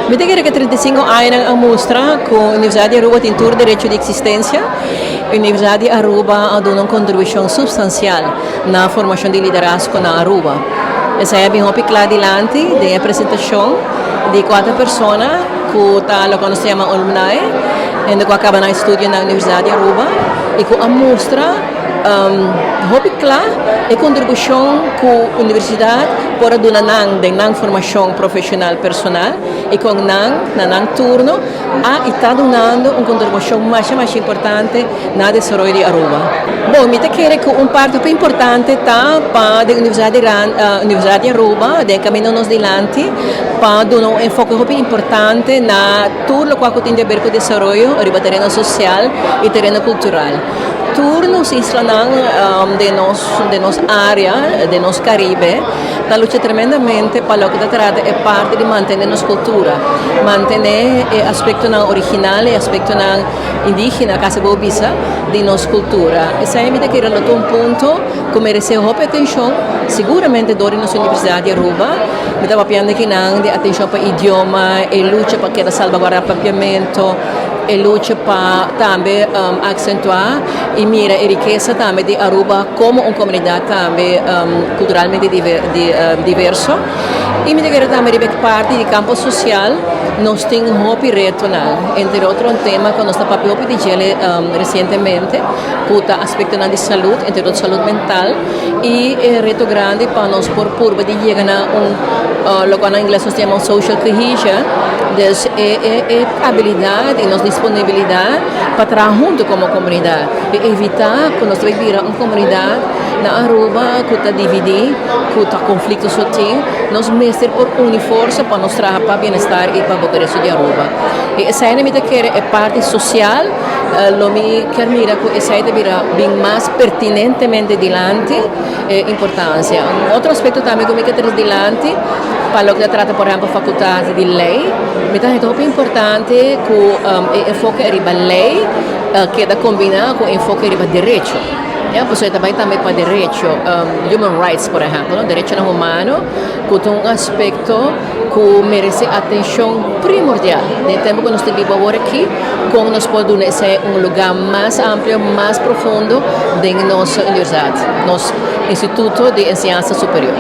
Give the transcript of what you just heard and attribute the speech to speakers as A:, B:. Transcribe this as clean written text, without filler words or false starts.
A: Mi ta kere ku 35 añanan a mustra ku Universidat di Aruba tin tur derecho di eksistensia. Universidat di Aruba a duna un kontribushon supstansial na formashon di liderazgo na Aruba. Esei a bin hopi kla dilanti den e presentashon di kuater persona ku ta loke nos ta yama alumni, hende ku a kaba nan estudio na Universidat di Aruba i ku a mustra hopi kla e kontribushon ku universidat por a duna nan den nan formashon profeshonal personal i kon nan na nan turno a i ta dunando un kontribushon masha masha importante na desaroyo di Aruba. Bon, mi ta kere ku un parti hopi importante ta pa den Universidat di Universidat di Aruba den kaminda nos dilanti pa duna un enfoke hopi importante na tur lokual ku tin di aber ku desaroyo riba tereno sosial i tereno kultural. Tur nos islanan den nos den nos área, den nos Karibe, ta lucha tremendamente pa loke ta trata e parti di mantene nos kultura, mantene e aspektonan original, e aspektonan indígena, kasi bo bisa, di nos kultura. Esei mi ta kere lo ta un punto ku meresé hopi atenshon, siguramente dor di nos Universidat di Aruba. Mi ta papiando akinan di atenshon pa idioma, e lucha pa keda salbaguardá papiamento, E lucha pa tambe accentua y mira e rikesa tambe di Aruba como un comunidad tambe culturalmente diverso. Y mi ta kere tambe riba e parti di campo social nos tin hopi retonan, entre otro un tema cu nos ta papia hopi di djele recientemente cu ta aspectonan di salud, entre otro salud mental y e reto grandi pa nos por purba di yega na un locual na ingles nos ta yama un social cohesion. Dus e e abilidad y nos disponibilidad pa traha hunto como comunidad y evita cu nos ta bay bira un comunidad na Aruba cu ta dividi, cu ta conflicto so tin. Nos mester por uni forsa pa nos traha pa bienestar y pa progreso di Aruba. Y esey mi ta kere e parti social lo mi kier mira cu esey ta bira bin mas pertinentemente dilanti e importancia. Un otro aspecto tambe cu mi kier trece dilanti pa loke ta trata por ehempel facultad di ley, mi ta haya hopi importante cu e enfoke ariba ley keda combina cu enfoke riba derecho. Ya, pasobra e ta bay tambe pa derecho, human rights por ehempel, no, derechonan humano cu ta un aspecto cu merece atencion primordial den e tempo cu nos ta biba awor aki, con nos por duna esey un lugar mas amplio, mas profundo den nos universidad, nos instituto di enseñansa superior.